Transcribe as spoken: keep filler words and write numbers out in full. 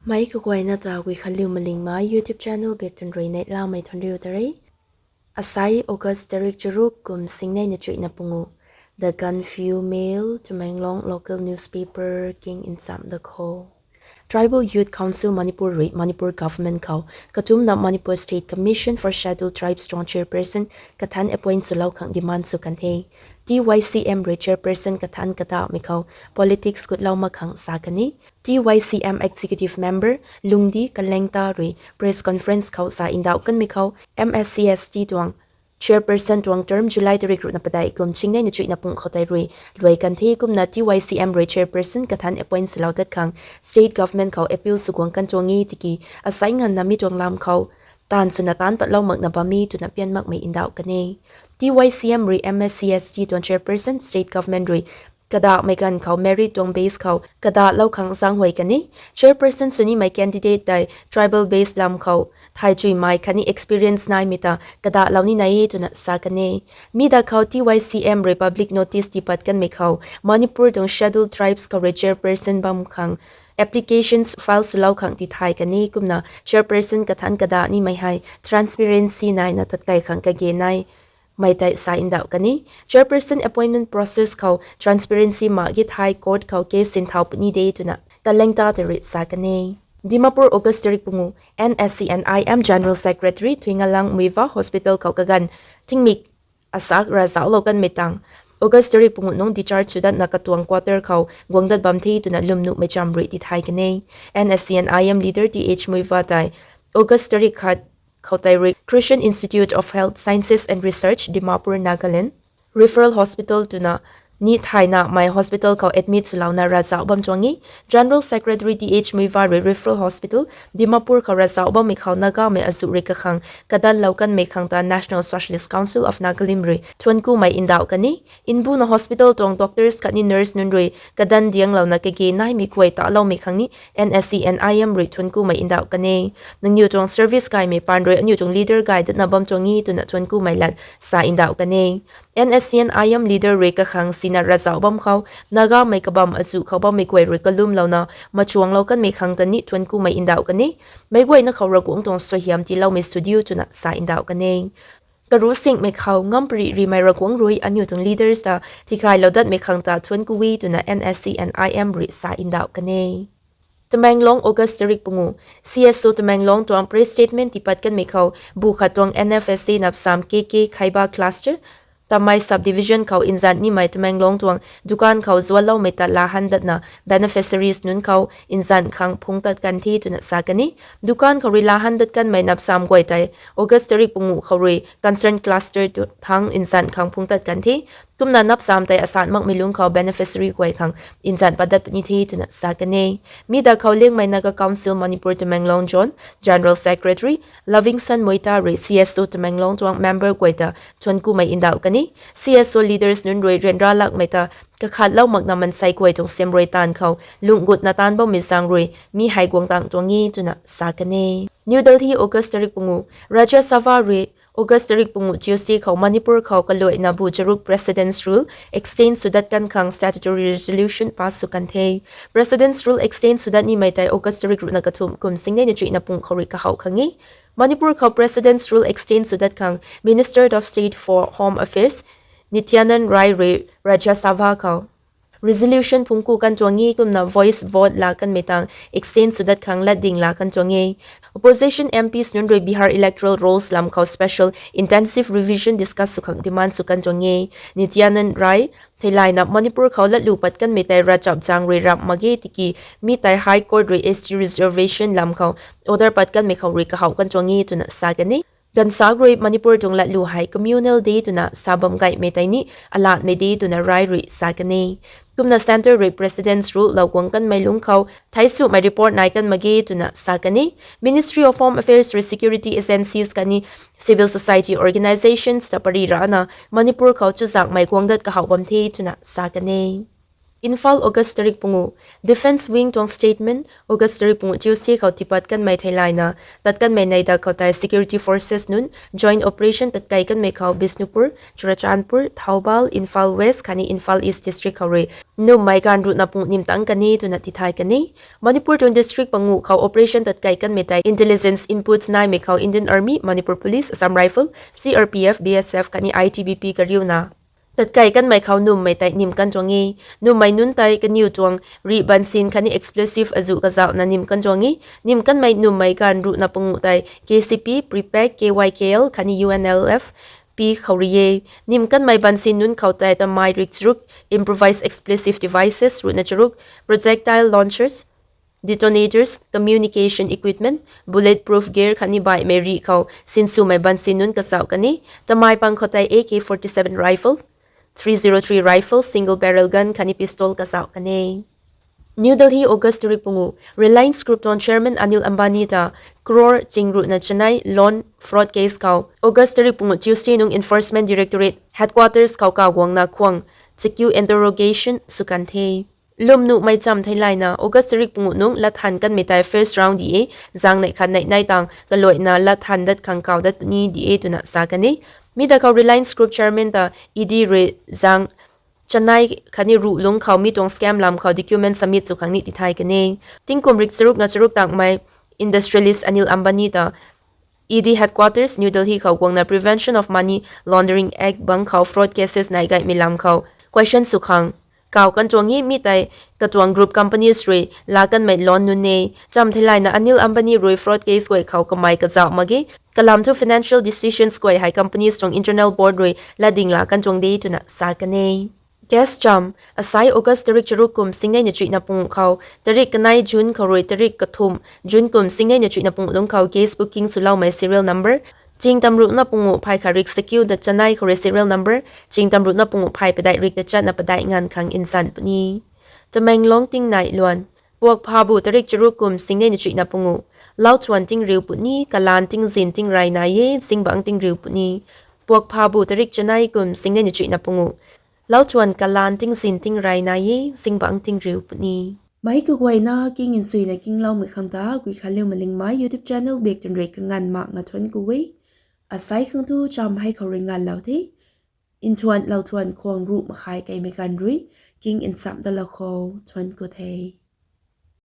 Mei kaguayna ta Guikhanliu Malingmei YouTube channel bak tun rui neihlamei thuanriu ta re. Asai August tarik charuk kum singnei na chuihna pungu. The Gaanphiu Mail, Tamenglong local newspaper king nsam da kho. Tribal Youth Council Manipur rui Manipur government khou katumna Manipur State Commission for Scheduled Tribes tuang chairperson kathan appoint swlou khang demand sw kan the. T Y C M rui chairperson kathan kadamei khou politics kutlou mak khang sa kan e. T Y C M executive member Lungdi Kalengta rui press conference khou sa ndauh kanmei khou M S C S T tuang chairperson tuang term July tarik ruhna padeih kum singnei na chuihna pung khou tei rui luai kan the. Kumna T Y C M rui chairperson kathan appoint swlou dat khang state government khou appeal sw guang kan tuang e tiki asai nganvna mi tuang lam khou taanv swna taanc patlou makna bam e twna pian makmei ndauh kan e. T Y C M rui M S C S T tuang chairperson state government rui kadahmei ganv khou merit tuang base khou kadahlou khang zaenghuay kan e. Chairperson sw nimei candidate tei tribal base lam khou thay chuimei khatni experience naimei ta kadahlou ni nai e twna sa kan e. Mi da khou T Y C M rui public notice tiipat kanmei khou Manipur tuang scheduled tribes khou rui chairperson bam khang applications file swlou khang tithay kan e. Kumna chairperson kathan kadah nimei hei transparency naina tatkai khang kage nai mei tei sa ndauh kan e. Chairperson appointment process khou transparency mak ge thei court khou case sinthau puni de twna Kalengta ta rui sa kan e. Dimapur, August tarik pungu. N S C N I M General Secretary Thuingalang Muivah hospital khou kaganv tingmik asak ravzauhlou kanmei tang August tarik pungu nung discharge sw datna katuang quarter khou guang dat bam the twna lwmnuhmei cham rui tithay kan e. N S C N I M leader T H Muivah tei August tarik khat khou tei rui Christian Institute of Health Sciences and Research, Dimapur, Nagaland Referral Hospital twna ni thaynamei hospital khou admit swlouna ravzauh bam tuang e. General Secretary T H Muivah rui Referral Hospital Dimapur khou ravzauh bammei khou Nagamei azuh rui kakhang kadanlou kanmei khang ta National Socialist Council of Nagalim rui thuanckumei ndauh kan e. Mbuna hospital tuang doctors khatni nurse nunc rui kadan dianglouna kage naimei guay taloumei khang ni N S C N I M rui thuanckumei ndauh kan e. Nangniw tuang service gaymei paan rui aniu tuang leader gay datna bam tuang e twna thuanckumei lat sa ndauh kan e. N S C N I M leader rui kakhang sina ravzauh bam khou Nagamei kabam azuh khou bammei guay rui kalumlouna machuanglou kanmei khang ta ni thuanckumei ndauh kan e. Meic guayna khou Ravguangc tuang suaihiam tiiloumei sw diu twna sa ndauh kan e. Karu singmei khou ngampri rimei Ravguangc rui aniu tuang leaders ta tikhaylou datmei khang ta thuancku e twna N S C N I M rui sa ndauh kan e. Tamenglong, August tarik pungu. C S O Tamenglong tuang press statement tiipat kanmei khou bu khat tuang N F S A napsam K K Khaiba cluster Tamei subdivision khou nzan nimei Tamenglong tuang dukan khou zualoumei ta laa han datna beneficiaries nunc khou nzan khang phungc tat kan the twna sa kan e. Dukan khou rui laa han dat kanmei napsam guay tei August tarik pungu khou rui concern cluster tu thangc nzan khang phungc tat kan the. Kumna napsam tei asan makmei lungc khou beneficiary guay khang nzan pat dat puni the twna sa kan e. Mi da khou Liangmei Naga Council Manipur Tamenglong Zone General Secretary Lovingson Moita rui C S O Tamenglong tuang member guay ta thuanckumei ndauh kan e. C S O leaders nunc rui ryanra lakmei ta kakhatlou makna mansei guay tuang siamruai taanv khou lungh gutna taanc bammei zaeng rui mi hei guang tang tuang e twna sa kan e. New Delhi, August tarik pungu. Rajya Sabha rui August tarik pungu Tuesday khou Manipur khou kaluaina bu charuk President's Rule extend sw dat kan khang statutory resolution pass sw kan the. President's Rule extend sw dat nimei tei August tarik ruhna kathumh kum singnei na chuihna pung khou rui kahouh khang e. Manipur khou President's Rule extend sw dat khang Minister of State for Home Affairs Nityanand Rai rui Rajya Sabha khou resolution phungc ku kan tuang e. Kumna voice vote laa kanmei tang extend sw dat khang latding laa kan tuang e. Opposition M Ps nunc rui Bihar electoral rolls lam khou special intensive revision discuss sw khang demand sw kan tuang e. Nityanand Rai theilayna Manipur khou latlu pat kanmei tei ravchap zaeng rui ramh mak ge tiki mi tei High Court rui S T reservation lam khou order pat kanmei khou rui kahouh kan tuang e twna sa kan e. Ganvsaekc rui Manipur tuang latlu hei communal de twna sa bam gaymei tei ni alatmei de twna Rai rui sa kan e. Kumna centre rui President's Rule lou guang kanmei lungc khou theisumei report nai kan mak ge twna sa kan e. Ministry of Home Affairs rui security agencies khatni civil society organisations ta pary rana Manipur khou chuzaenghmei guang dat kahouh bam the twna sa kan e. Imphal, August tarik pungu. Defence Wing tuang statement: August tarik pungu Tuesday khou tipat kanmei theilayna tat kanmei neihdak khou tei security forces nunc joint operation tatkai kanmei khou Bishnupur, Churachandpur, Thoubal, Imphal West khatni Imphal East district khou rui nummei ganv ruhna pungu nim tangc kan e twna tithay kan e. Manipur tuang district panguh khou operation tatkai kanmei tei intelligence inputs naimei khou Indian Army, Manipur Police, Assam Rifle, C R P F, B S F khatni I T B P kariuna tatkai kanmei khou nummei tei nim kan tuang e. Nummei nunc tei kaniw tuang rih bansin khatni explosive azuh kazauhna nim kan tuang e. Nim kanmei nummei ganv ruhna panguh tei K C P, Prepack, K Y K L khatni U N L F P khou rui e. Nim kanmei bansin nunc khou tei tamei rik charuk, improvised explosive devices ruhna charuk, projectile launchers, detonators, communication equipment, bulletproof gear khatni baihmei rih khou sinswmei bansin nunc kazauh kan e. Tamei pang khou tei A K forty-seven rifle, three zero three rifle, single barrel gun khatni pistol kazauh kan e. New Delhi, August tarik pungu. Reliance Group tuang chairman Anil Ambani ta crore ching ruhna chanei loan fraud case khou August tarik pungu Tuesday nung Enforcement Directorate headquarters khou kaguangna khwang chakiu interrogation sw kan the. Lwm nuhmei cham theilayna August tarik pungu nung lat than kanmei tei first round di e, zang neih khat neih nai tang kaluaina lat than dat khang kau dat puni di e twna sa kan e. Mi da khou Reliance Group chairman ta E D rui zang chanei khatni ruh lungc khou mi tuang scam lam khou document submit sw khang ni tithay kan e. Tingkum rik charuk na charuk tangmei industrialist Anil Ambani ta E D headquarters New Delhi khou guangna Prevention of Money Laundering Act bang khou fraud cases nai gaymei lam khou question sw khang kau kan tuang e. Mi tei katuang group companies rui la kanmei loan nunc e. Cham theilayna Anil Ambani rui fraud case guay khou kamei kazauh mak ge. Kalam thu financial decisions guay hei companies tuang internal board rui latding la kan tuang de twna sa kan e. Guest cham: Asai August tarik charuk kum singnei na chuihna pungu khou tarik kanei June khou rui tarik kathumh June kum singnei na chuihna pungu lungc khou guest booking swloumei serial number ching tamruhna pungu phay khat rik sakiu da chanei khou rui serial number ching tamruhna pungu phay padeih rik da chatna padeih nganv khang nsan puni. Tamenglong tingnai luan: Puak phabu tarik charuk kum singnei na chuihna pungu. Lauchuan tingriu puni, kalan tingzin tingrey nai e, zingbangc tingriu puni. Puak phabu tarik chanei kum singnei na chuihna pungu. Lauchuan kalan tingzin tingrey nai e, zingbangc tingriu puni. Meic kaguayna king nchuina kingloumei khang ta Guikhanliu Malingmei YouTube channel bak twn rui kanganv mak nga thuanc ku e. Asai khang thu cham hei khou rui nganvlou the. Nthuan lauchuan khwang ruh makhai keimei ganv rui king nchamh dalou khou thuanc ku the.